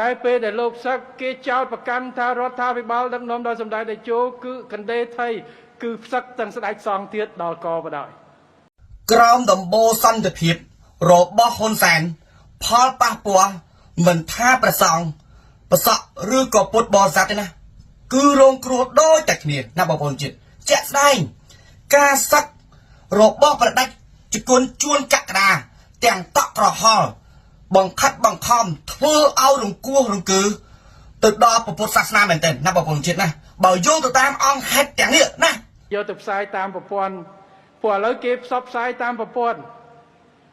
តែពេលដែលលោកសឹកគេចោទប្រកាន់ថារដ្ឋាភិបាលដឹកនាំដោយសម្ដេចតេជោគឺកណ្ដេថៃគឺផ្សឹកទាំងស្ដេចសង្ឃទៀតដល់កបដ ாய் ក្រោមដំបូលសន្តិភាពរបស់ហ៊ុនសែនផលប៉ះពាល់មិនថាប្រសង់ប្រសក់ឬក៏ពុទ្ធបរិស័ទទេណាគឺរងគ្រោះដូចតែគ្នាណាបងប្អូនជាតិជាក់ស្ដែងការសឹករបស់ប្រដាច់ជគុណជួនកក្កដាទាំងតក់ក្រហល់បង្ខិតបង្ខំធ្វើឲ្យរង្គោះរង្គើទៅដល់ពុទ្ធសាសនាមែនទែនណាបងប្អូនជាតិណាបើយោងទៅតាមអង្គហេតុទាំងនេះណា យកទៅផ្សាយតាមប្រព័ន្ធព្រោះឥឡូវគេផ្សព្វផ្សាយតាមប្រព័ន្ធ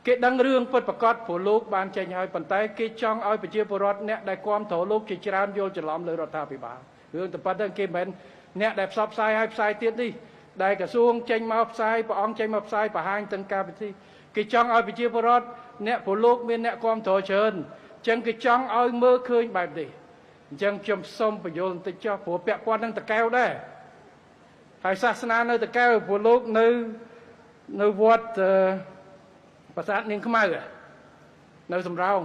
គេដឹងរឿងពិតប្រាកដព្រោះលោកបានចេញហើយប៉ុន្តែគេចង់ឲ្យប្រជាពលរដ្ឋអ្នកដែលគាំទ្រលោកជាច្រើនយល់ច្រឡំលើរដ្ឋាភិបាលរឿងតែប៉ុណ្្នឹងគេមិនមែនអ្នកដែលផ្សព្វផ្សាយឲ្យផ្សាយទៀតនេះដែលក្រសួងចេញមកផ្សាយព្រះអង្គចេញមកផ្សាយបង្ហាញទាំងការពិធីគេចង់ឲ្យប្រជាពលរដ្ឋអ្នកព្រោះលោកមានអ្នកគាំទ្រច្រើនអញ្ចឹងគេចង់ឲ្យមើលឃើញបែបនេះអញ្ចឹងខ្ញុំសូមបញ្យល់បន្តិចចុះព្រោះពាក់ព័ន្ធនឹងតកែវដែរហើយសាសនានៅតកែវព្រោះលោកនៅនៅវត្តប្រាសាទនាងខ្មៅនៅសំរោង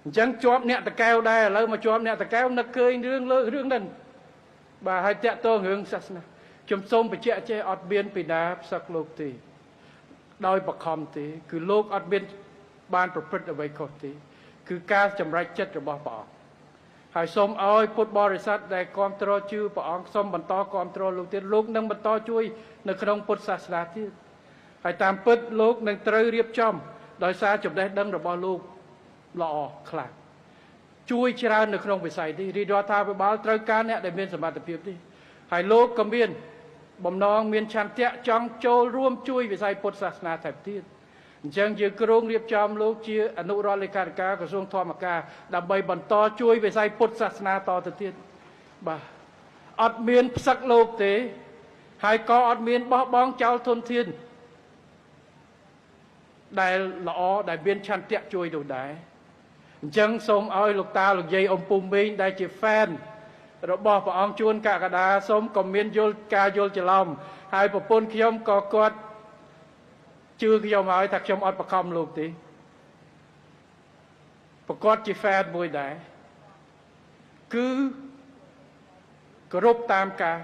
អញ្ចឹងជាប់អ្នកតកែវដែរឥឡូវមកជាប់អ្នកតកែវនឹកឃើញរឿងលើរឿងហ្នឹងបាទហើយតាក់ទងរឿងសាសនាខ្ញុំសូមបញ្ជាក់ចេះអត់មានពីណាផ្សឹកលោកទេដោយបខំទេគឺលោកអត់មានបានប្រព្រឹត្តអ្វីខុសទេគឺការសម្រេចចិត្តរបស់ព្រះអង្គហើយសូមឲ្យពុទ្ធបរិស័ទដែលគ្រប់គ្រងជឿព្រះអង្គសូមបន្តគ្រប់គ្រងលោកទៀតលោកនឹងបន្តជួយនៅក្នុងពុទ្ធសាសនាទៀតហើយតាមពិតលោកនឹងត្រូវរៀបចំដោយសារចំណេះដឹងរបស់លោកល្អខ្លាំងជួយច្រើននៅក្នុងវិស័យនេះរាជរដ្ឋាភិបាលត្រូវការអ្នកដែលមានសមត្ថភាពនេះហើយលោកក៏មានបំណងមានឆន្ទៈចង់ចូលរួមជួយវិស័យពុទ្ធសាសនាថែមទៀតអញ្ចឹងយើងគ្រោងរៀបចំលោកជាអនុរដ្ឋលេខាធិការក្រសួងធម្មការដើម្បីបន្តជួយវិស័យពុទ្ធសាសនាតទៅទៀតបាទអត់មានផ្សឹកលោកទេហើយក៏អត់មានបោះបង់ចោលធនធានដែលល្អដែលមានឆន្ទៈជួយនោះដែរអញ្ចឹងសូមឲ្យលោកតាលោកយាយអ៊ំពូមីងដែលជា fan របស់ព្រះអង្គជួនកក្កដាសូមកុំមានយល់ការយល់ច្រឡំហើយប្រពន្ធខ្ញុំក៏គាត់ជឿខ្ញុំហើយថាខ្ញុំអត់បខំលោកទេប្រកាសជា fan មួយដែរគឺគោរពតាមការ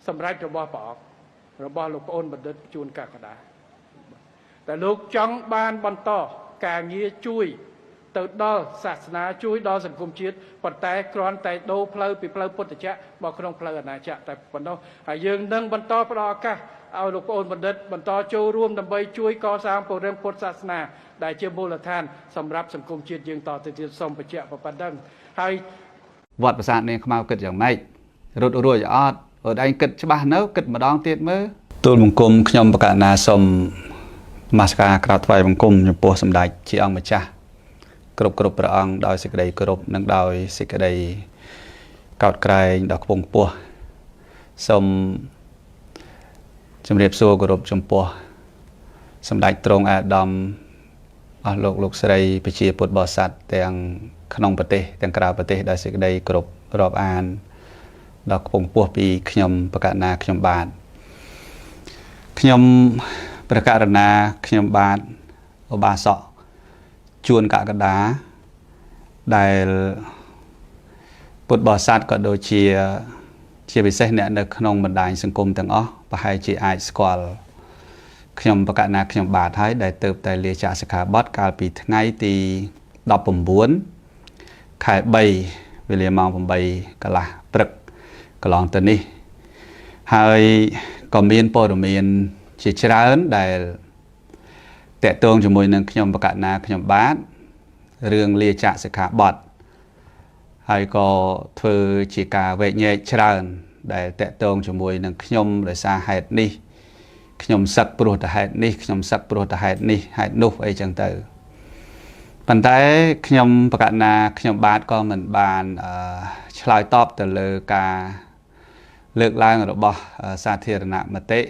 សម្រេចរបស់ព្រះអង្គរបស់លោកប្អូនបណ្ឌិតជួនកក្កដាតែលោកចង់បានបន្តការងារជួយទៅដល់សាសនាជួយដល់សង្គមជាតិប៉ុន្តែគ្រាន់តែដូរផ្លូវពីផ្លូវពុទ្ធចក្រមកក្នុងផ្លូវអាណាចក្រតែប៉ុណ្ណោះហើយយើងនឹងបន្តផ្ដល់ឱកាសឲ្យលោកប្អូនបណ្ឌិតបន្តចូលរួមដើម្បីជួយកសាងពង្រឹងពុទ្ធសាសនាដែលជាមូលដ្ឋានសម្រាប់សង្គមជាតិយើងតទៅទៀតសូមបញ្ជាក់ប៉ុណ្ណឹងហើយ វត្តប្រាសាទនាងខ្មៅគិតយ៉ាងម៉េចរត់រួចអត់អត់ឯងគិតច្បាស់នៅគិតម្ដងទៀតមើលទូលបង្គំខ្ញុំបកណាសូមនមស្ការក្រាបថ្វាយបង្គំចំពោះសម្ដេចជាអង្គម្ចាស់គ្រប់គ្រប់ព្រះអង្គដោយសេចក្តីគោរពនិងដោយសេចក្តីកោតក្រែងដ៏ខ្ពង់ខ្ពស់សូមជម្រាបសួរគោរពចំពោះសម្ដេចទ្រង់អាដាមអស់លោកលោកស្រីប្រជាពុទ្ធបរិស័ទទាំងក្នុងប្រទេសទាំងក្រៅប្រទេសដោយសេចក្តីគោរពរាប់អានដ៏ខ្ពង់ខ្ពស់ពីខ្ញុំបកណាខ្ញុំបាទខ្ញុំប្រកាសណាខ្ញុំបាទឧបាសកជួនកក្កដាដែលពុទ្ធបរិស័ទក៏ដូចជាជាពិសេសអ្នកនៅក្នុងបណ្ដាញសង្គមទាំងអស់ប្រហែលជាអាចស្គាល់ខ្ញុំបកណាខ្ញុំបាទហើយដែលទៅតែលាចាកសិក្ខាបទកាលពីថ្ងៃទី19ខែ3វេលាម៉ោង8កន្លះព្រឹកកន្លងទៅនេះហើយក៏មានព័ត៌មានជាច្រើនដែលតកតងជាមួយនឹងខ្ញុំបកណាខ្ញុំបាទរឿងលាចាកសិក្ខាបទហើយក៏ធ្វើជាការវែកញែកច្រើនដែលតកតងជាមួយនឹងខ្ញុំដោយសារហេតុនេះខ្ញុំសឹកព្រោះតែហេតុនេះខ្ញុំសឹកព្រោះតែហេតុនេះហេតុនោះអីចឹងទៅប៉ុន្តែខ្ញុំបកណាខ្ញុំបាទក៏មិនបានឆ្លើយតបទៅលើការលើកឡើងរបស់សាធារណមតិ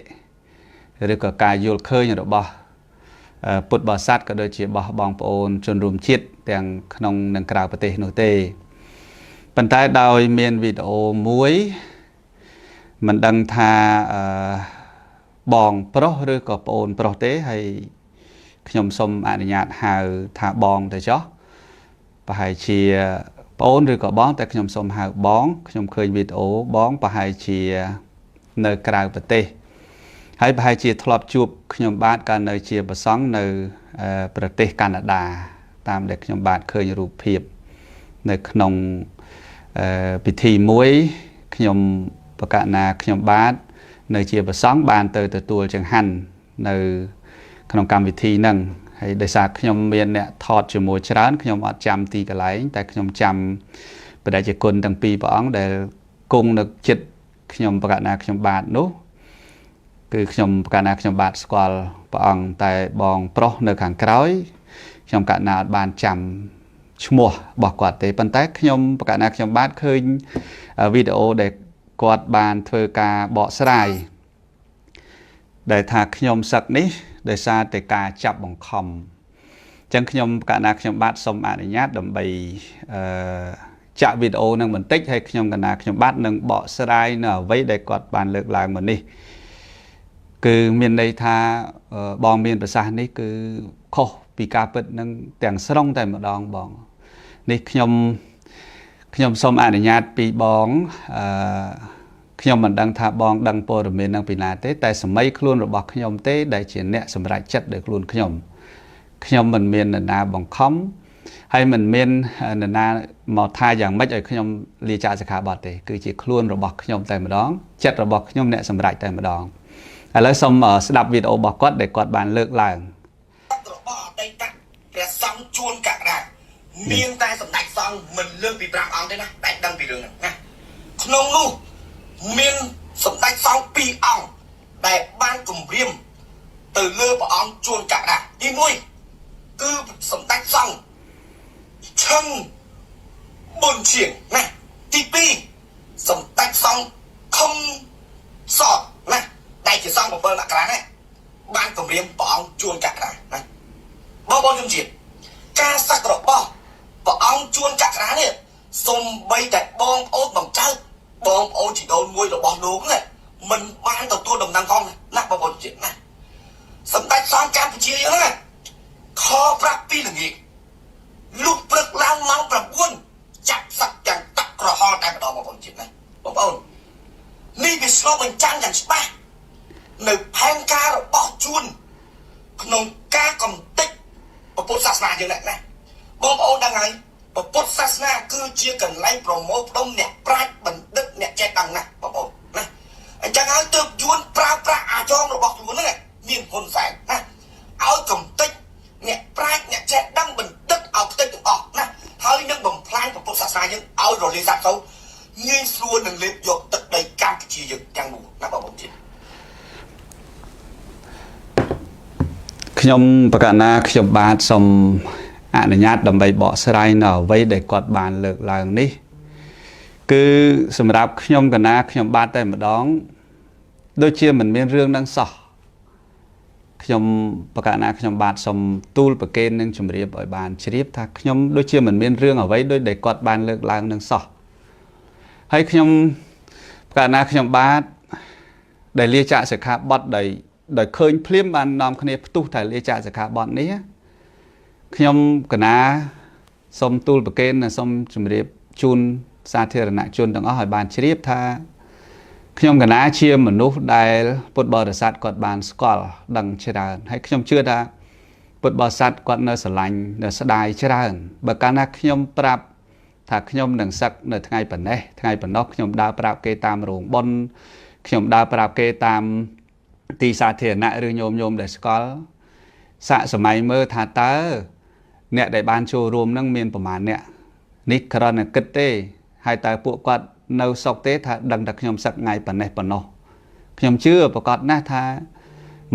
ឬក៏ការយល់ឃើញរបស់ពុទ្ធបរិស័ទក៏ដូចជារបស់បងប្អូនជនរួមជាតិទាំងក្នុងនិងក្រៅប្រទេសនោះទេប៉ុន្តែដោយមានវីដេអូមួយមិនដឹងថាបងប្រុសឬក៏ប្អូនប្រុសទេហើយ ខ្ញុំសូមអនុញ្ញាតហៅថាបងទៅចុះប្រហែលជាប្អូនឬក៏បងតែខ្ញុំសូមហៅបងខ្ញុំឃើញវីដេអូបងប្រហែលជានៅក្រៅប្រទេសហើយប្រហែលជាធ្លាប់ជួបខ្ញុំបាទកាលនៅជាប្រសង់នៅប្រទេសកាណាដាតាមដែលខ្ញុំបាទឃើញរូបភាពនៅក្នុងពិធីមួយខ្ញុំប្រកាសណាខ្ញុំបាទនៅជាប្រសង់បានទៅទទួលចង្ហាន់នៅក្នុងកម្មវិធីហ្នឹងហើយដោយសារខ្ញុំមានអ្នកថតជាមួយច្រើនខ្ញុំអត់ចាំទីកន្លែងតែខ្ញុំចាំព្រះតេជគុណទាំងពីរព្រះអង្គដែលគង់នៅចិត្តខ្ញុំប្រកាសណាខ្ញុំបាទនោះគឺខ្ញុំប្រកាសណាខ្ញុំបាទស្គាល់ព្រះអង្គតែបងប្រុសនៅខាងក្រោយខ្ញុំកណាអត់បានចាំឈ្មោះរបស់គាត់ទេប៉ុន្តែខ្ញុំប្រកាសណាខ្ញុំបាទឃើញវីដេអូដែលគាត់បានធ្វើការបកស្រាយដែលថាខ្ញុំសឹកនេះដោយសារតែការចាប់បង្ខំអញ្ចឹងខ្ញុំកាលណាខ្ញុំបាទសូមអនុញ្ញាតដើម្បីចាក់វីដេអូនឹងបន្តិចហើយខ្ញុំកាលណាខ្ញុំបាទនឹងបកស្រាយនៅអ្វីដែលគាត់បានលើកឡើងមកនេះគឺមានន័យថាបងមានប្រសាសន៍នេះគឺខុសពីការពិតនឹងទាំងស្រុងតែម្ដងបងនេះខ្ញុំសូមអនុញ្ញាតពីបងខ្ញុំមិនដឹងថាបងដឹងព័ត៌មាននឹងពីណាទេតែសម័យខ្លួនរបស់ខ្ញុំទេដែលជាអ្នកសម្រេចចិត្តដោយខ្លួនខ្ញុំខ្ញុំមិនមាននរណាបង្ខំហើយមិនមាននរណាមកថាយ៉ាងម៉េចឲ្យខ្ញុំលាចាកសិក្ខាបទទេគឺជាខ្លួនរបស់ខ្ញុំតែម្ដងចិត្តរបស់ខ្ញុំអ្នកសម្រេចតែម្ដងឥឡូវសូមស្ដាប់វីដេអូរបស់គាត់ដែលគាត់បានលើកឡើងរបស់អតីតព្រះសង្ឃជួនករាមានតែសម្ដេចសង្ឃមិនលើកពី5អង្គទេណាតែដឹងពីរឿងហ្នឹងណាក្នុងនោះមានសម្ដេចសង្ឃ2អង្គដែលបានគម្រាមទៅលើព្រះអង្គជួនករាទី1គឺសម្ដេចសង្ឃឈឹងប៊ុនឈៀងណាទី2សម្ដេចសង្ឃខំសតណាដែលជាសង្ឃ7មករាណាបានគម្រាមព្រះអង្គជួនករាណាបងប្អូនជនជាតិការសឹករបស់ព្រះអង្គជួនករានេះសំបីតែបងប្អូនបង្កើតបងប្អូនជីដូនមួយរបស់លោកណាមិនបានទទួលដំណឹងផងណាបងប្អូនជាតិណាសម្ដេចសង្ឃកម្ពុជាយើងណាខប្រាប់ពីល្ងាចលុះព្រឹកឡើងម៉ោង9ចាប់សឹកទាំងតក់ក្រហល់តែម្ដងបងប្អូនជាតិណាបងប្អូននេះវាឆ្លុះបញ្ចាំងយ៉ាងច្បាស់នៅផែនការរបស់ជួនក្នុងការកំទេចពុទ្ធសាសនាយើងណាបងប្អូនដឹងហើយពុទ្ធសាសនាគឺជាកន្លែងប្រមូលផ្ដុំអ្នកប្រាជ្ញបណ្ឌិតអ្នកចេះដឹងណាបងប្អូនណាអញ្ចឹងហើយទើបយួនប្រើប្រាស់អាចងរបស់ខ្លួនហ្នឹងមានហ៊ុនសែនណាឲ្យកំទេចអ្នកប្រាជ្ញអ្នកចេះដឹងបណ្ឌិតឲ្យខ្ទេចទាំងអស់ណាហើយនឹងបំផ្លាញពុទ្ធសាសនាយើងឲ្យរលាយសាបសូន្យងាយស្រួលនឹងលេបយកទឹកដីកម្ពុជាយើងទាំងមូលណាបងប្អូនជាតិខ្ញុំប្រកាសណាខ្ញុំបាទសូមអនុញ្ញាតដើម្បីបកស្រាយនៅអ្វីដែលគាត់បានលើកឡើងនេះគឺសម្រាប់ខ្ញុំកណាខ្ញុំបាទតែម្ដងដូចជាមិនមានរឿងនឹងសោះខ្ញុំប្រកាសណាខ្ញុំបាទសូមទូលប្រគេននឹងជម្រាបឲ្យបានជ្រាបថាខ្ញុំដូចជាមិនមានរឿងអ្វីដូចដែលគាត់បានលើកឡើងនឹងសោះហើយខ្ញុំប្រកាសណាខ្ញុំបាទដែលលាចាកសិក្ខាបទដោយឃើញភ្លាមបាននាំគ្នាផ្ទុះថាលាចាកសិក្ខាបទនេះខ្ញុំកណាសូមទូលប្រគេននិងសូមជម្រាបជូនសាធារណជនទាំងអស់ឲ្យបានជ្រាបថាខ្ញុំកណាជាមនុស្សដែលពុទ្ធបរិស័ទគាត់បានស្គាល់ដឹងច្រើនហើយខ្ញុំជឿថាពុទ្ធបរិស័ទគាត់នៅស្រឡាញ់នៅស្ដាយច្រើនបើកាលណាខ្ញុំប្រាប់ថាខ្ញុំនឹងសឹកនៅថ្ងៃប៉ុណ្ណេះថ្ងៃប៉ុណ្ណោះខ្ញុំដើរប្រាប់គេតាមរោងបុណ្យខ្ញុំដើរប្រាប់គេតាមទីសាធារណៈឬញោមដែលស្គាល់សាកសម័យមើលថាតើអ្នកដែលបានចូលរួមនឹងមានប្រមាណអ្នកនេះគ្រាន់តែគិតទេហើយតើពួកគាត់នៅសុខទេថាដឹងតែខ្ញុំសឹកថ្ងៃប៉ុណ្ណេះប៉ុណ្ណោះខ្ញុំជឿប្រកាសណាស់ថា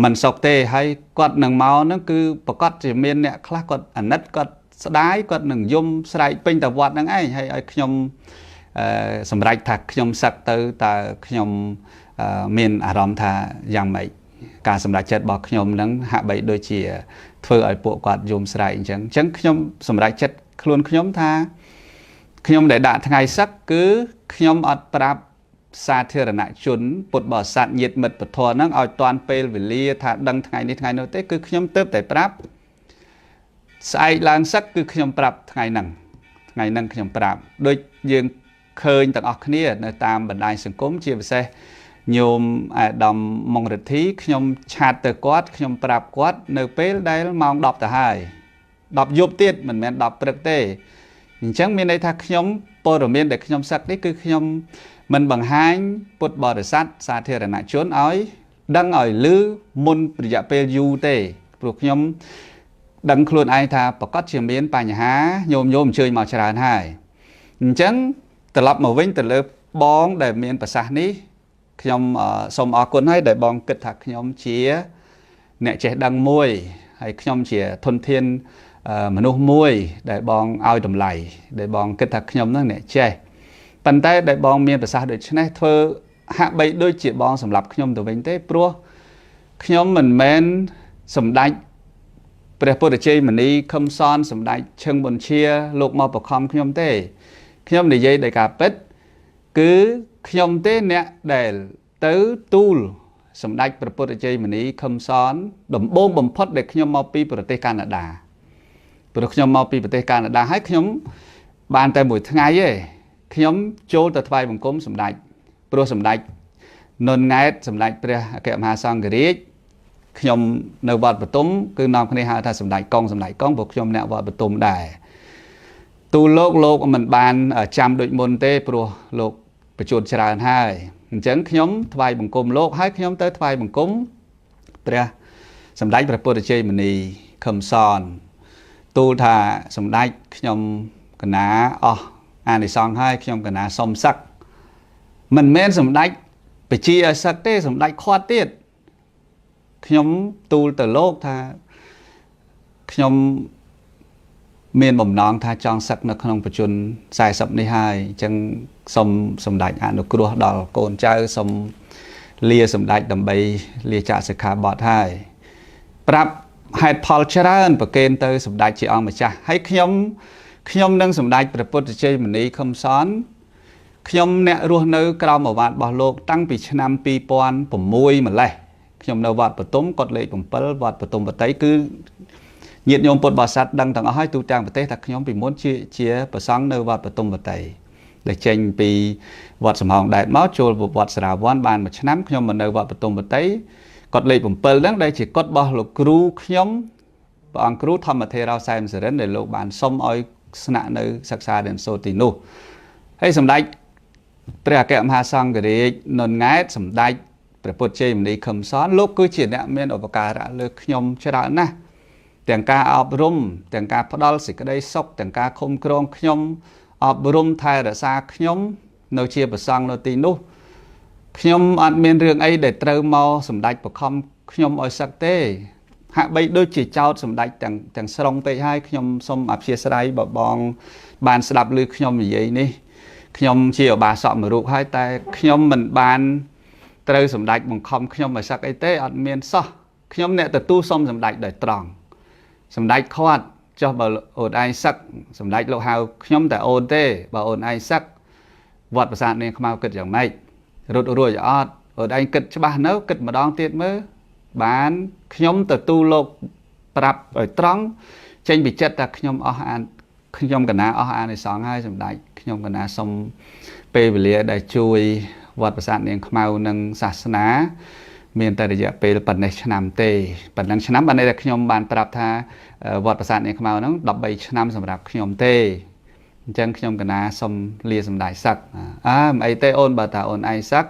មិនសុខទេហើយគាត់នឹងមកនឹងគឺប្រកាសជាមានអ្នកខ្លះគាត់អាណិតគាត់ស្ដាយគាត់នឹងយំស្រែកពេញតែវត្តហ្នឹងឯងហើយឲ្យខ្ញុំសម្រេចថាខ្ញុំសឹកទៅតើខ្ញុំមានអារម្មណ៍ថាយ៉ាងម៉េចការសម្រេចចិត្តរបស់ខ្ញុំនឹងហាក់បីដូចជាធ្វើឲ្យពួកគាត់យំស្រែកអញ្ចឹងខ្ញុំសម្រេចចិត្តខ្លួនខ្ញុំថាខ្ញុំដែលដាក់ថ្ងៃសឹកគឺខ្ញុំអត់ប្រាប់សាធារណជនពុទ្ធបរិស័ទញាតិមិត្តពធហ្នឹងឲ្យតាន់ពេលវេលាថាដឹងថ្ងៃនេះថ្ងៃនោះទេគឺខ្ញុំទើបតែប្រាប់ ស្អែកឡើងសឹកគឺខ្ញុំប្រាប់ថ្ងៃហ្នឹងថ្ងៃហ្នឹងខ្ញុំប្រាប់ដូចយើងឃើញទាំងអស់គ្នានៅតាមបណ្ដាញសង្គមជាពិសេសញោមអាដាមម៉ុងរិទ្ធីខ្ញុំឆាតទៅគាត់ខ្ញុំប្រាប់គាត់នៅពេលដែលម៉ោង10ទៅហើយ10យប់ទៀតមិនមែន10ព្រឹកទេអញ្ចឹងមានន័យថាខ្ញុំព័ត៌មានដែលខ្ញុំសឹកនេះគឺខ្ញុំមិនបង្ហាញពុទ្ធបរិស័ទសាធារណជនឲ្យដឹងឲ្យឮមុនរយៈពេលយូរទេព្រោះខ្ញុំដឹងខ្លួនឯងថាប្រកាសជាមានបញ្ហាញោមអញ្ជើញមកច្រើនហើយអញ្ចឹងត្រឡប់មកវិញទៅលើបងដែលមានប្រសាសន៍នេះខ្ញុំសូមអរគុណហើយដែលបងគិតថាខ្ញុំជាអ្នកចេះដឹងមួយហើយខ្ញុំជាធនធានមនុស្សមួយដែលបងឲ្យតម្លៃដែលបងគិតថាខ្ញុំនឹងអ្នកចេះប៉ុន្តែដែលបងមានប្រសាសន៍ដូចនេះធ្វើហាក់បីដូចជាបងសម្រាប់ខ្ញុំទៅវិញទេព្រោះខ្ញុំមិនមែនសម្ដេចព្រះពុទ្ធជ័យមនីខឹមសនសម្ដេចឈឹងប៊ុនជាលោកមកបខំខ្ញុំទេខ្ញុំនិយាយដោយការពិតគឺខ្ញុំទេអ្នកដែលទៅទូលសម្ដេចព្រះពុទ្ធជ័យមនីខឹមសនដំបូងបំផុតដែលខ្ញុំមកពីប្រទេសកាណាដាព្រោះខ្ញុំមកពីប្រទេសកាណាដាហើយខ្ញុំបានតែមួយថ្ងៃទេខ្ញុំចូលទៅថ្វាយបង្គំសម្ដេចព្រោះសម្ដេចនុនង៉ែតសម្ដេចព្រះអគ្គមហាសង្ឃរាជខ្ញុំនៅវត្តបទុមគឺនាំគ្នាហៅថាសម្ដេចកុងសម្ដេចកុងព្រោះខ្ញុំអ្នកវត្តបទុមដែរទូលលោកមិនបានចាំដូចមុនទេព្រោះលោកបញ្ជូនច្រើនហើយអញ្ចឹងខ្ញុំថ្វាយបង្គំលោកហើយខ្ញុំទៅថ្វាយបង្គំព្រះសម្ដេចព្រះពុទ្ធជ័យមនីខឹមសនទូលថាសម្ដេចខ្ញុំកណាអស់អានិសង្សហើយខ្ញុំកណាសុំសឹកមិនមែនសម្ដេចបជាឲ្យសឹកទេសម្ដេចខាត់ទៀតខ្ញុំទូលទៅលោកថាខ្ញុំមានបំណងថាចង់សឹកនៅក្នុងបច្ចុប្បន្ន40នេះហើយអញ្ចឹងសូមសម្ដេចអនុគ្រោះដល់កូនចៅសូមលាសម្ដេចដើម្បីលាចាកសិក្ខាបទហើយប្រាប់ហេតុផលច្រើនប្រកេនទៅសម្ដេចជាអង្គម្ចាស់ហើយខ្ញុំនឹងសម្ដេចព្រះពុទ្ធជ័យមនីខឹមសនខ្ញុំអ្នករស់នៅក្រោមឱវាទរបស់លោកតាំងពីឆ្នាំ2006ម្លេះខ្ញុំនៅវត្តបទុមកុដិលេខ7វត្តបទុមវតីគឺញាតិញោមពុទ្ធបរិស័ទដឹងទាំងអស់ហើយទូទាំងប្រទេសថាខ្ញុំពីមុនជាព្រះសង្ឃនៅវត្តបទុមវតីដែលចេញពីវត្តសំហងដែតមកចូលវត្តសារាវ័នបានមួយឆ្នាំខ្ញុំមកនៅវត្តបទុមវតីកុដិលេខ7ហ្នឹងដែលជាកុដិរបស់លោកគ្រូខ្ញុំព្រះអង្គគ្រូធម្មថេរោសែមសរិនដែលលោកបានសុំឲ្យស្នាក់នៅសិក្សារៀនសូត្រទីនោះហើយសម្ដេចព្រះអគ្គមហាសង្ឃរាជនុនង៉ែតសម្ដេចព្រះពុទ្ធជ័យមនីខឹមសនលោកគឺជាអ្នកមានឧបការៈលើខ្ញុំច្រើនណាស់ទាំងការអប់រំទាំងការផ្ដល់សេចក្តីសុខទាំងការឃុំក្រងខ្ញុំអប់រំថែរក្សាខ្ញុំនៅជាព្រះសង្ឃនៅទីនោះខ្ញុំអត់មានរឿងអីដែលត្រូវមកសម្ដេចបខំខ្ញុំឲ្យសឹកទេហាក់បីដូចជាចោតសម្ដេចទាំងស្រុងពេកហើយខ្ញុំសូមអធ្យាស្រ័យបបងបានស្ដាប់ឮខ្ញុំនិយាយនេះខ្ញុំជាឧបាសកមួយរូបហើយតែខ្ញុំមិនបានត្រូវសម្ដេចបង្ខំខ្ញុំឲ្យសឹកអីទេអត់មានសោះខ្ញុំអ្នកទទួលសុំសម្ដេចដោយត្រង់សម្ដេចខាត់ចុះបើអូនឯងសឹកសម្ដេចលោកហៅខ្ញុំតែអូនទេបើអូនឯងសឹកវត្តប្រាសាទនាងខ្មៅគិតយ៉ាងម៉េចរត់រួចអត់អូនឯងគិតច្បាស់នៅគិតម្ដងទៀតមើលបានខ្ញុំទទួលលោកប្រាប់ឲ្យត្រង់ចេញពីចិត្តថាខ្ញុំអស់អានខ្ញុំកណាអស់អានិសង្សហើយសម្ដេចខ្ញុំកណាសុំពេលវេលាដែលជួយវត្តប្រាសាទនាងខ្មៅនិងសាសនាមានតែរយៈពេលប៉ុណ្ណេះឆ្នាំទេប៉ុណ្ណឹងឆ្នាំបានន័យថាខ្ញុំបានប្រាប់ថាវត្តប្រាសាទនាងខ្មៅហ្នឹង13ឆ្នាំសម្រាប់ខ្ញុំទេអញ្ចឹងខ្ញុំកណាសុំលាសម្ដេចសឹកអើមិនអីទេអូនបើថាអូនឯងសឹក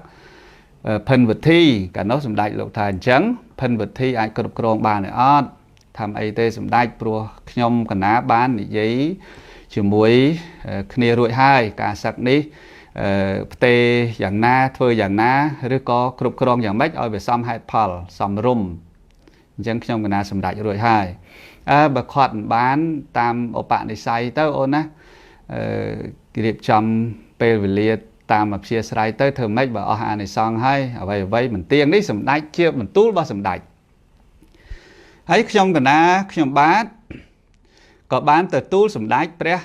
ភិនវិធីកាលនោះសម្ដេចលោកថាអញ្ចឹងភិនវិធីអាចគ្រប់គ្រងបានទេអត់ធ្វើអីទេសម្ដេចព្រោះខ្ញុំកណាបាននិយាយជាមួយគ្នារួចហើយការសឹកនេះផ្ទេយ៉ាងណាធ្វើយ៉ាងណាឬក៏គ្រប់គ្រងយ៉ាងម៉េចឲ្យវាសមហេតុផលសមរម្យអញ្ចឹងខ្ញុំកណាសម្ដេចរួចហើយអើបើខាត់មិនបានតាមឧបនិស្ស័យទៅអូនណារៀបចំពេលវេលាតាមអព្យាស្រ័យទៅធ្វើម៉េចបើអស់អានិសង្សហើយអ្វីមិនទៀងនេះសម្ដេចជាបន្ទូលរបស់សម្ដេចហើយខ្ញុំកណាខ្ញុំបាទក៏បានទទួលសម្ដេចព្រះ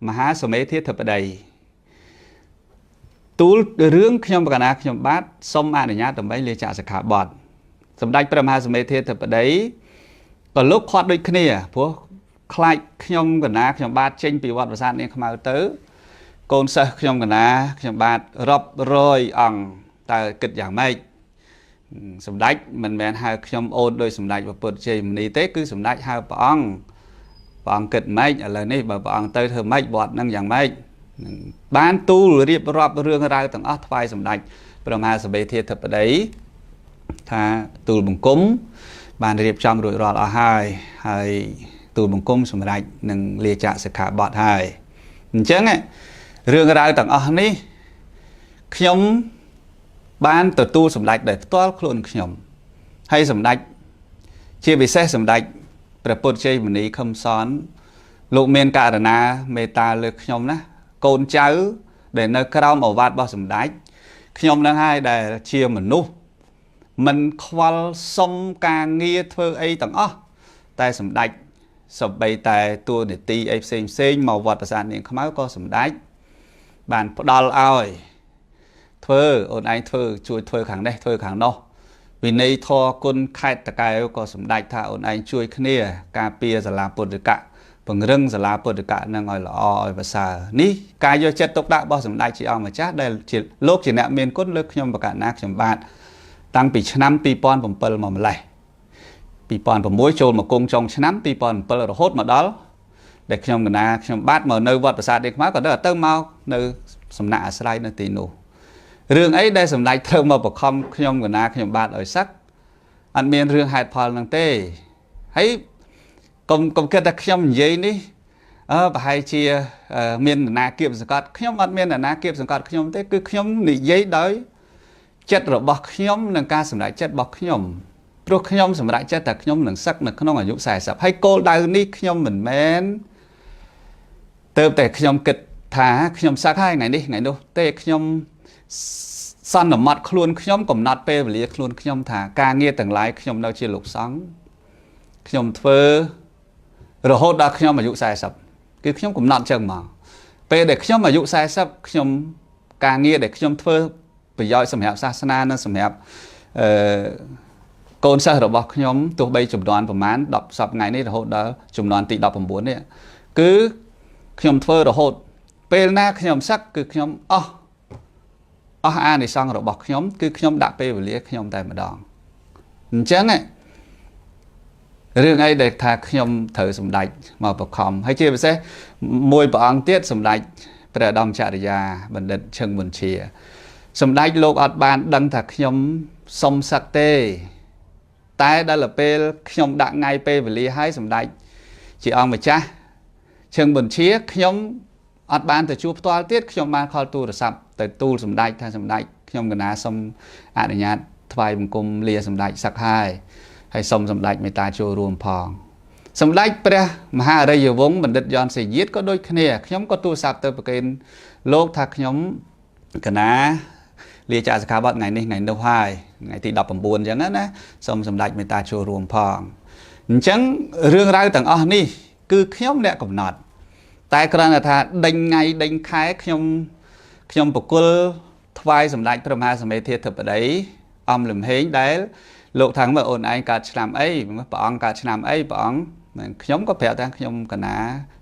មហាសមេធាធិបតីទូលរឿងខ្ញុំកណាខ្ញុំបាទសូមអនុញ្ញាតដើម្បីលាចាកសិក្ខាបទសម្ដេចព្រះមហាសមេធាធិបតីក៏លោកខាត់ដូចគ្នាព្រោះ ខ្លាចខ្ញុំកណាខ្ញុំបាទចេញពីវត្តប្រាសាទនាងខ្មៅទៅកូនសិស្សខ្ញុំកណាខ្ញុំបាទរាប់រយអង្គតើគិតយ៉ាងម៉េចសម្ដេចមិនមែនហៅខ្ញុំអូនដោយសម្ដេចព្រះពុទ្ធជ័យមុនីទេគឺសម្ដេចហៅព្រះអង្គព្រះអង្គគិតម៉េចឥឡូវនេះបើព្រះអង្គទៅធ្វើម៉េចវត្តនឹងយ៉ាងម៉េចបានទូលរៀបរាប់រឿងរ៉ាវទាំងអស់ថ្វាយសម្ដេចព្រះមហាសបេធាធិបតីថាទូលបង្គំបានរៀបចំរួចរាល់អស់ហើយហើយទូលបង្គំសម្រេចនឹងលាចាកសិក្ខាបទហើយអញ្ចឹងរឿងរ៉ាវទាំងអស់នេះខ្ញុំបានទទួលសម្ដេចដោយផ្ទាល់ខ្លួនខ្ញុំហើយសម្ដេចជាពិសេសសម្ដេចព្រះពុទ្ធជ័យមុនីខឹមសនលោកមានករណាមេត្តាលើខ្ញុំណាកូនចៅដែលនៅក្រោមឱវាទរបស់សម្ដេចខ្ញុំនឹងហើយដែលជាមនុស្សមិនខ្វល់សុំការងារធ្វើអីទាំងអស់តែសម្ដេចសូម្បីតែតួនាទីអីផ្សេងផ្សេងមកវត្តប្រាសាទនាងខ្មៅក៏សម្ដេចបានផ្ដល់ឲ្យធ្វើអូនឯងធ្វើជួយធ្វើខាងនេះធ្វើខាងនោះវិន័យធម៌គុណខេត្តតកែវក៏សម្ដេចថាអូនឯងជួយគ្នាការពារសាលាពុទ្ធិកៈពង្រឹងសាលាពុទ្ធិកៈនឹងឲ្យល្អឲ្យប្រសើរនេះការយកចិត្តទុកដាក់របស់សម្ដេចជាអង្គម្ចាស់ដែលជាលោកជាអ្នកមានគុណលើខ្ញុំបកណាខ្ញុំបាទតាំងពីឆ្នាំ2007មកម្លេះ2006ចូលមកគង់ចុងឆ្នាំ2007រហូតមកដល់ដែលខ្ញុំកណាខ្ញុំបាទមកនៅវត្តប្រាសាទនាងខ្មៅក៏ទៅមកនៅសំណាក់អាស្រ័យនៅទីនោះរឿងអីដែលសម្ដេចត្រូវមកបខំខ្ញុំកណាខ្ញុំបាទឲ្យសឹកអត់មានរឿងហេតុផលនឹងទេហើយកុំគិតថាខ្ញុំនិយាយនេះប្រហែលជាមាននរណាគៀបសង្កត់ខ្ញុំអត់មាននរណាគៀបសង្កត់ខ្ញុំទេគឺខ្ញុំនិយាយដោយចិត្តរបស់ខ្ញុំនិងការសម្រេចចិត្តរបស់ខ្ញុំព្រោះខ្ញុំសម្រេចចិត្តថាខ្ញុំនឹងសឹកនៅក្នុងអាយុ40ហើយគោលដៅនេះខ្ញុំមិនមែនទៅតែខ្ញុំគិតថាខ្ញុំសឹកហើយថ្ងៃនេះថ្ងៃនោះទេខ្ញុំសន្មត់ខ្លួនខ្ញុំកំណត់ពេលវេលាខ្លួនខ្ញុំថាការងារទាំងឡាយខ្ញុំនៅជាលោកសង្ឃខ្ញុំធ្វើរហូតដល់ខ្ញុំអាយុ40គឺខ្ញុំកំណត់ចឹងមកពេលដែលខ្ញុំអាយុ40ខ្ញុំការងារដែលខ្ញុំធ្វើប្រយោជន៍សម្រាប់សាសនានិងសម្រាប់កូនសិស្សរបស់ខ្ញុំទោះបីចំនួនប្រមាណ10សប្តាហ៍ថ្ងៃនេះរហូតដល់ចំនួនទី19នេះគឺខ្ញុំធ្វើរហូតពេលណាខ្ញុំសឹកគឺខ្ញុំអស់អានិសង្សរបស់ខ្ញុំគឺខ្ញុំដាក់ពេលវេលាខ្ញុំតែម្ដងអញ្ចឹងរឿងអីដែលថាខ្ញុំត្រូវសម្ដេចមកបខំហើយជាពិសេសមួយព្រះអង្គទៀតសម្ដេចព្រះឧត្តមចរិយាបណ្ឌិតឈឹងប៊ុនជាសម្ដេចលោកអត់បានដឹងថាខ្ញុំសុំសឹកទេតែដល់ពេលខ្ញុំដាក់ថ្ងៃពេលវេលាឲ្យសម្ដេចជាអង្គម្ចាស់ឈឹងប៊ុនជាខ្ញុំអត់បានទៅជួបផ្ទាល់ទៀតខ្ញុំបានខលទូរស័ព្ទទៅទូលសម្ដេចថាសម្ដេចខ្ញុំកណាសុំអនុញ្ញាតថ្វាយបង្គំលាសម្ដេចសឹកហើយហើយសូមសម្ដេចមេត្តាចូលរួមផងសម្ដេចព្រះមហាអរិយវង្សបណ្ឌិតយ៉នសេយាតក៏ដូចគ្នាខ្ញុំក៏ទូរស័ព្ទទៅប្រគេនលោកថាខ្ញុំកណាលាចាកសិក្ខាបទថ្ងៃនេះថ្ងៃនោះហើយថ្ងៃទី19អញ្ចឹងណាសូមសម្ដេចមេត្តាចូលរួមផងអញ្ចឹងរឿងរ៉ាវទាំងអស់នេះគឺខ្ញុំអ្នកកំណត់តែគ្រាន់តែថាដេញថ្ងៃដេញខែខ្ញុំប្រគល់ថ្វាយសម្ដេចព្រះមហាសមេធាធិបតីអំលំហេងដែលលោកថាមើលអូនឯងកើតឆ្នាំអីព្រះអង្គកើតឆ្នាំអីព្រះអង្គខ្ញុំក៏ប្រាប់ថាខ្ញុំកណា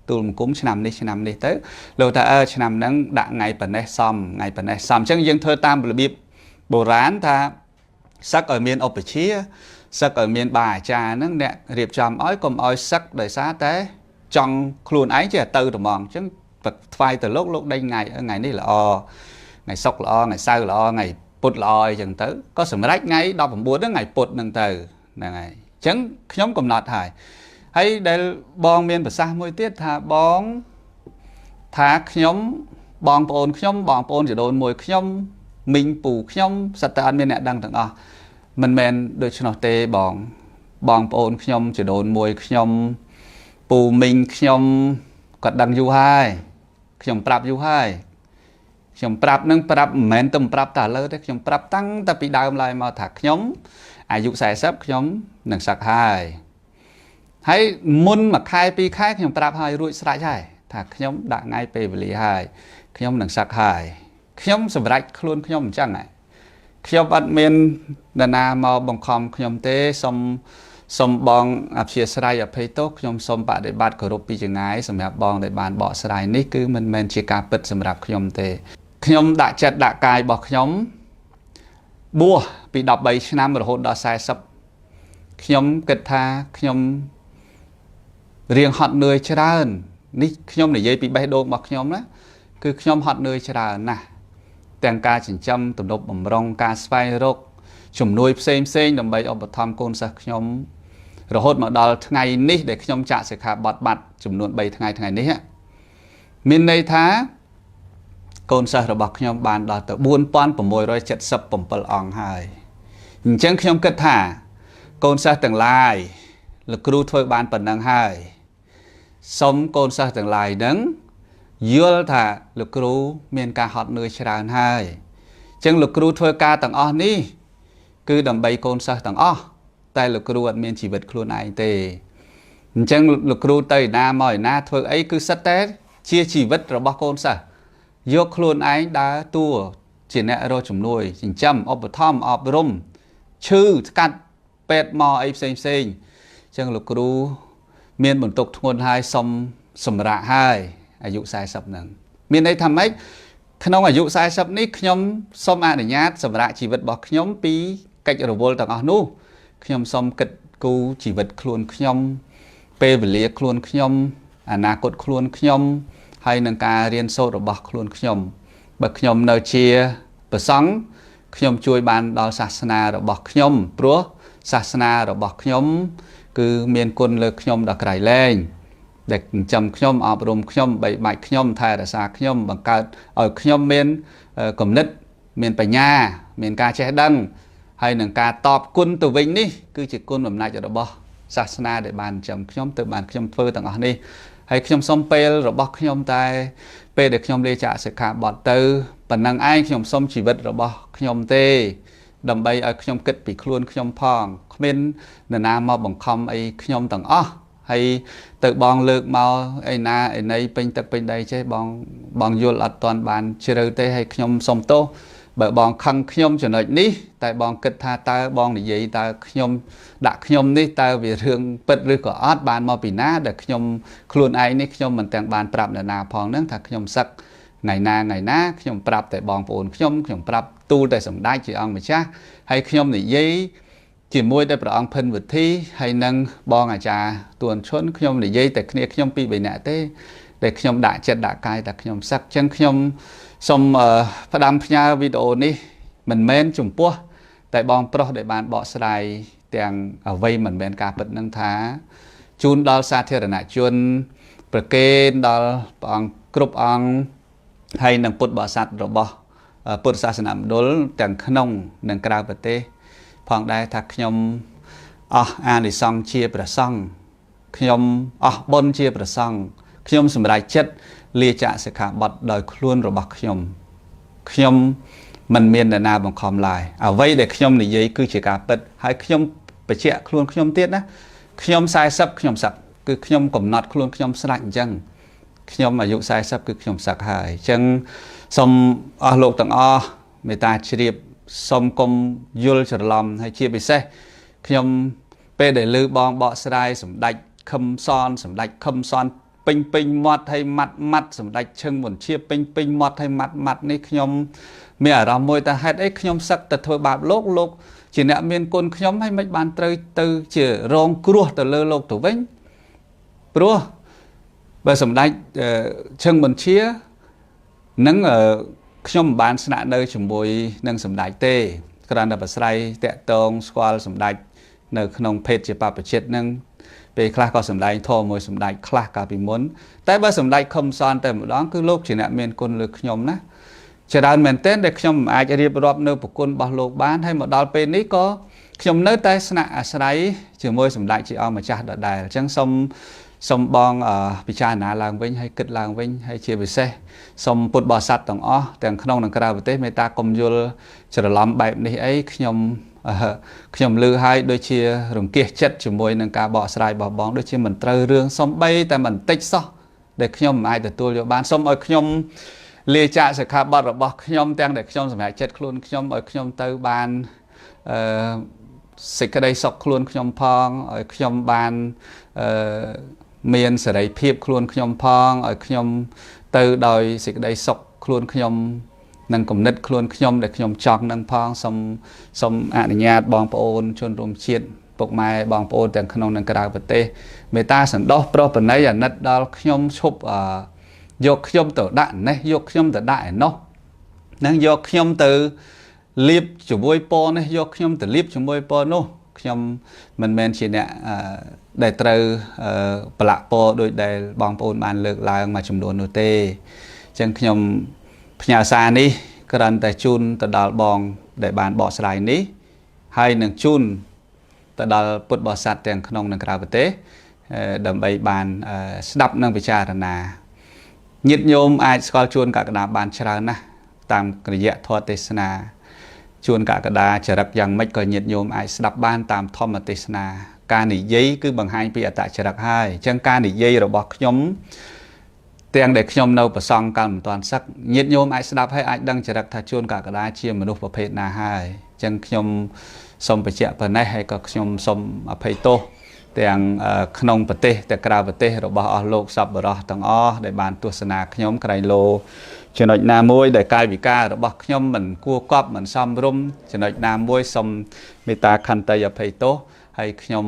ទូលបង្គំឆ្នាំនេះឆ្នាំនេះទៅលោកថាឆ្នាំហ្នឹងដាក់ថ្ងៃប៉ុណ្ណេះសមថ្ងៃប៉ុណ្ណេះសមអញ្ចឹងយើងធ្វើតាមរបៀបបុរាណថាសឹកឲ្យមានឧបជាសឹកឲ្យមានបាអាចារ្យហ្នឹងអ្នករៀបចំឲ្យកុំឲ្យសឹកដោយសារតែចង់ខ្លួនឯងចេះទៅត្មងអញ្ចឹងថ្វាយទៅលោកដេញថ្ងៃនេះល្អថ្ងៃសុក្រល្អថ្ងៃសៅរ៍ល្អថ្ងៃពុទ្ធល្អអីចឹងទៅក៏សម្រេចថ្ងៃ19ហ្នឹងថ្ងៃពុទ្ធហ្នឹងទៅហ្នឹងហើយអញ្ចឹងខ្ញុំកំណត់ហើយហើយដែលបងមានប្រសាសន៍មួយទៀតថាបងថាខ្ញុំបងប្អូនខ្ញុំបងប្អូនជីដូនមួយខ្ញុំមីងពូខ្ញុំសិតតែអត់មានអ្នកដឹងទាំងអស់មិនមែនដូច្នោះទេបងបងប្អូនខ្ញុំជីដូនមួយខ្ញុំពូមីងខ្ញុំគាត់ដឹងយូរហើយខ្ញុំប្រាប់យូរហើយខ្ញុំប្រាប់នឹងប្រាប់មិនមែនទៅប្រាប់តែឥឡូវទេខ្ញុំប្រាប់តាំងតែពីដើមឡើយមកថាខ្ញុំអាយុ40ខ្ញុំនឹងសឹកហើយហើយមុនមួយខែពីរខែខ្ញុំប្រាប់ហើយរួចស្រេចហើយថាខ្ញុំដាក់ថ្ងៃពេលវេលាហើយខ្ញុំនឹងសឹកហើយខ្ញុំសម្រេចខ្លួនខ្ញុំអញ្ចឹងហើយខ្ញុំអត់មាននរណាមកបង្ខំខ្ញុំទេសុំ សូមបងអព្យាស្រ័យអភ័យទោសខ្ញុំសូមបដិបត្តិគោរពពីចងាយសម្រាប់បងដែលបានបកស្រាយនេះគឺមិនមែនជាការពិតសម្រាប់ខ្ញុំទេខ្ញុំដាក់ចិត្តដាក់កាយរបស់ខ្ញុំបួសពី13ឆ្នាំរហូតដល់40ខ្ញុំគិតថាខ្ញុំរៀងហត់នឿយច្រើននេះខ្ញុំនិយាយពីបេះដូងរបស់ខ្ញុំណាគឺខ្ញុំហត់នឿយច្រើនណាស់ទាំងការចិញ្ចឹមទំនប់បំរុងការស្វែងរកជំនួយផ្សេងផ្សេងដើម្បីឧបត្ថម្ភកូនសិស្សខ្ញុំរហូតមកដល់ថ្ងៃនេះដែលខ្ញុំចាក់សិក្ខាបទបាត់ចំនួន3ថ្ងៃថ្ងៃនេះមានន័យថាកូនសិស្សរបស់ខ្ញុំបានដល់ទៅ4677អង្គហើយអញ្ចឹងខ្ញុំគិតថាកូនសិស្សទាំងឡាយលោកគ្រូធ្វើបានប៉ុណ្ណឹងហើយសូមកូនសិស្សទាំងឡាយនឹងយល់ថាលោកគ្រូមានការហត់នឿយច្រើនហើយអញ្ចឹងលោកគ្រូធ្វើការទាំងអស់នេះគឺដើម្បីកូនសិស្សទាំងអស់តែលោកគ្រូអត់មានជីវិតខ្លួនឯងទេអញ្ចឹងលោកគ្រូទៅឯណាមកឯណាធ្វើអីគឺសិតតែជាជីវិតរបស់កូនសិស្សយកខ្លួនឯងដើរតួជាអ្នករកជំនួយចិញ្ចឹមឧបត្ថម្ភអប់រំឈឺស្កាត់ពេទ្យមកអីផ្សេងផ្សេងអញ្ចឹងលោកគ្រូមានបន្ទុកធ្ងន់ហើយសុំសម្រាកហើយអាយុ40ហ្នឹងមានន័យថាម៉េចក្នុងអាយុ40នេះខ្ញុំសូមអនុញ្ញាតសម្រាកជីវិតរបស់ខ្ញុំពីកិច្ចរវល់ទាំងអស់នោះខ្ញុំសូមគិតគូរជីវិតខ្លួនខ្ញុំពេលវេលាខ្លួនខ្ញុំអនាគតខ្លួនខ្ញុំហើយនឹងការរៀនសូត្ររបស់ខ្លួនខ្ញុំបើខ្ញុំនៅជាព្រះសង្ឃខ្ញុំជួយបានដល់សាសនារបស់ខ្ញុំព្រោះសាសនារបស់ខ្ញុំគឺមានគុណលើខ្ញុំដល់ក្រៃលែងដែលចិញ្ចឹមខ្ញុំអប់រំខ្ញុំបីបាច់ខ្ញុំថែរក្សាខ្ញុំបង្កើតឲ្យខ្ញុំមានគំនិតមានបញ្ញាមានការចេះដឹងហើយនឹងការតបគុណទៅវិញនេះគឺជាគុណបំណាច់របស់សាសនាដែលបានចិញ្ចឹមខ្ញុំទៅបានខ្ញុំធ្វើទាំងអស់នេះហើយខ្ញុំសូមពេលរបស់ខ្ញុំតែពេលដែលខ្ញុំលាចាកសិក្ខាបទទៅប៉ុណ្ណឹងឯងខ្ញុំសូមជីវិតរបស់ខ្ញុំទេដើម្បីឲ្យខ្ញុំគិតពីខ្លួនខ្ញុំផងគ្មាននរណាមកបង្ខំអីខ្ញុំទាំងអស់ហើយទៅបងលើកមកអីណាអីណីពេញទឹកពេញដីចេះបងយល់អត់ទាន់បានជ្រៅទេហើយខ្ញុំសូមទោសបើបងខឹងខ្ញុំចំណុចនេះតែបងគិតថាតើបងនិយាយតើខ្ញុំដាក់ខ្ញុំនេះតើវារឿងពិតឬក៏អត់បានមកពីណាដែលខ្ញុំខ្លួនឯងនេះខ្ញុំមិនទាំងបានប្រាប់នរណាផងហ្នឹងថាខ្ញុំសឹកថ្ងៃណាថ្ងៃណាខ្ញុំប្រាប់តែបងប្អូនខ្ញុំខ្ញុំប្រាប់ទូលតែសម្ដេចជាអង្គម្ចាស់ហើយខ្ញុំនិយាយជាមួយតែព្រះអង្គភិនវិធីហើយនឹងបងអាចារ្យទួនឈុនខ្ញុំនិយាយតែគ្នាខ្ញុំពីរបីនាក់ទេដែលខ្ញុំដាក់ចិត្តដាក់កាយតែខ្ញុំសឹកអញ្ចឹងខ្ញុំសូមផ្ដាំផ្ញើវីដេអូនេះមិនមែនចំពោះតែបងប្រុសដែលបានបកស្រាយទាំងអ្វីមិនមែនការពិតនឹងថាជូនដល់សាធារណជនប្រគេនដល់ព្រះអង្គគ្រប់អង្គហើយនឹងពុទ្ធបរិស័ទរបស់ពុទ្ធសាសនមណ្ឌលទាំងក្នុងនិងក្រៅប្រទេសផងដែរថាខ្ញុំអស់អានិសង្សជាព្រះសង្ឃខ្ញុំអស់បុណ្យជាព្រះសង្ឃខ្ញុំសម្រេចចិត្តលាចាកសិក្ខាបទដោយខ្លួនរបស់ខ្ញុំខ្ញុំមិនមាននរណាបង្ខំឡើយអ្វីដែលខ្ញុំនិយាយគឺជាការពិតហើយខ្ញុំបញ្ជាក់ខ្លួនខ្ញុំទៀតណាខ្ញុំ40ខ្ញុំសឹកគឺខ្ញុំកំណត់ខ្លួនខ្ញុំស្រាច់អញ្ចឹងខ្ញុំអាយុ40គឺខ្ញុំសឹកហើយអញ្ចឹងសូមអស់លោកទាំងអស់មេត្តាជ្រាបសូមកុំយល់ច្រឡំហើយជាពិសេសខ្ញុំពេលដែលឮបងបកស្រាយសម្ដេចខឹមសនសម្ដេចខឹមសនពេញពេញមាត់ហើយម៉ាត់ម៉ាត់សម្ដេចឈឹងមុនជាពេញពេញមាត់ហើយម៉ាត់ម៉ាត់នេះខ្ញុំមានអារម្មណ៍មួយថាហេតុអីខ្ញុំសឹកតែធ្វើបាបលោកលោកជាអ្នកមានគុណខ្ញុំហើយមិនបានត្រូវទៅជារងគ្រោះទៅលើលោកទៅវិញព្រោះបើសម្ដេចឈឹងមុនជានឹងខ្ញុំមិនបានស្នាក់នៅជាមួយនឹងសម្ដេចទេគ្រាន់តែប្រស្រ័យតាក់ទងស្គាល់សម្ដេចនៅក្នុងភេទជាបព្វជិតនឹងពេលខ្លះក៏សម្ដែងធម៌មួយសម្ដេចខ្លះកាលពីមុនតែបើសម្ដេចខំសនតែម្ដងគឺលោកជាអ្នកមានគុណលើខ្ញុំណាច្រើនមែនទែនដែលខ្ញុំមិនអាចរៀបរាប់នៅប្រគុណរបស់លោកបានហើយមកដល់ពេលនេះក៏ខ្ញុំនៅតែស្នាក់អាស្រ័យជាមួយសម្ដេចជាអង្គម្ចាស់ដដែលអញ្ចឹងសូមបងពិចារណាឡើងវិញហើយគិតឡើងវិញហើយជាពិសេសសូមពុទ្ធបរិស័ទទាំងអស់ទាំងក្នុងនិងក្រៅប្រទេសមេត្តាកុំយល់ច្រឡំបែបនេះអីខ្ញុំឮហើយដូចជារង្គៀសចិត្តជាមួយនឹងការបកស្រាយរបស់បងដូចជាមិនត្រូវរឿងសំបីតែបន្តិចសោះដែលខ្ញុំមិនអាចទទួលយកបានសូមឲ្យខ្ញុំលាចាកសិក្ខាបទរបស់ខ្ញុំទាំងដែលខ្ញុំសម្រេចចិត្តខ្លួនខ្ញុំឲ្យខ្ញុំទៅបានអឺ សេចក្តីសុខខ្លួនខ្ញុំផងឲ្យខ្ញុំបានអឺមានសេរីភាពខ្លួនខ្ញុំផងឲ្យខ្ញុំទៅដោយសេចក្តីសុខខ្លួនខ្ញុំនិងគំនិតខ្លួនខ្ញុំដែលខ្ញុំចង់នឹងផងសូមសូមអនុញ្ញាតបងប្អូនជនរួមជាតិពុកម៉ែបងប្អូនទាំងក្នុងនិងក្រៅប្រទេសមេត្តាសន្តោសប្រុសប្រណីអាណិតដល់ខ្ញុំឈប់អយកខ្ញុំទៅដាក់នេះយកខ្ញុំទៅដាក់ឯនោះនឹងយកខ្ញុំទៅលៀបជាមួយពណ៌នេះយកខ្ញុំទៅលៀបជាមួយពណ៌នោះខ្ញុំមិនមែនជាអ្នកដែលត្រូវប្រឡាក់ពណ៌ដោយដែលបងប្អូនបានលើកឡើងមួយចំនួននោះទេអញ្ចឹងខ្ញុំផ្ញើសារនេះគ្រាន់តែជូនទៅដល់បងដែលបានបកស្រាយនេះហើយនឹងជូនទៅដល់ពុទ្ធបរិស័ទទាំងក្នុងនិងក្រៅប្រទេសដើម្បីបានស្ដាប់និងពិចារណាញាតិញោមអាចស្គាល់ជួនកក្កដាបានច្រើនណាស់តាមរយៈធម៌ទេសនាជួនកក្កដាចរិតយ៉ាងម៉េចក៏ញាតិញោមអាចស្ដាប់បានតាមធម្មទេសនាការនិយាយគឺបង្ហាញពីអត្តចរិតហើយអញ្ចឹងការនិយាយរបស់ខ្ញុំទាំងដែលខ្ញុំនៅប្រសង់កាលមិនទាន់សឹកញាតិញោមអាចស្ដាប់ហើយអាចដឹងចរិតថាជួនកក្កដាជាមនុស្សប្រភេទណាហើយអញ្ចឹងខ្ញុំសូមបញ្ជាក់ប៉ុណ្ណេះហើយក៏ខ្ញុំសូមអភ័យទោសទាំងក្នុងប្រទេសទាំងក្រៅប្រទេសរបស់អស់លោកសប្បុរសទាំងអស់ដែលបានទស្សនាខ្ញុំក្រែងលោចំណុចណាមួយដែលកាយវិការរបស់ខ្ញុំមិនគួរកប់មិនសមរម្យចំណុចណាមួយសូមមេត្តាខន្តីអភ័យទោសហើយខ្ញុំ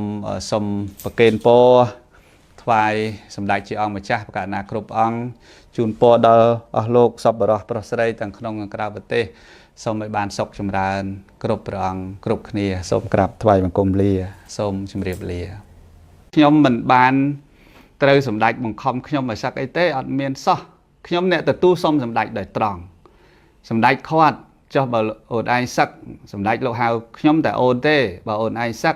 សូមប្រគេនពរថ្វាយសម្ដេចជាអង្គម្ចាស់ប្រកាសណាគ្រប់អង្គជូនពរដល់អស់លោកសប្បុរសប្រុសស្រីទាំងក្នុងនិងក្រៅប្រទេសសូមឲ្យបានសុខចម្រើនគ្រប់ព្រះអង្គគ្រប់គ្នាសូមក្រាបថ្វាយបង្គំលាសូមជម្រាបលាខ្ញុំមិនបានត្រូវសម្ដេចបង្ខំខ្ញុំឲ្យសឹកអីទេអត់មានសោះខ្ញុំអ្នកទទួលសុំសម្ដេចដោយត្រង់សម្ដេចខាត់ចុះបើអូនឯងសឹកសម្ដេចលោកហៅខ្ញុំតែអូនទេបើអូនឯងសឹក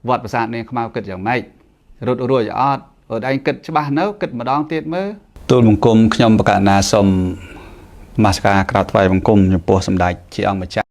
វត្តប្រាសាទនាងខ្មៅគិតយ៉ាងម៉េចរត់រួចអត់អូនឯងគិតច្បាស់នៅគិតម្ដងទៀតមើលទូលបង្គំខ្ញុំបកណាសូមនមស្ការក្រាបថ្វាយបង្គំចំពោះសម្ដេចជាអង្គម្ចាស់។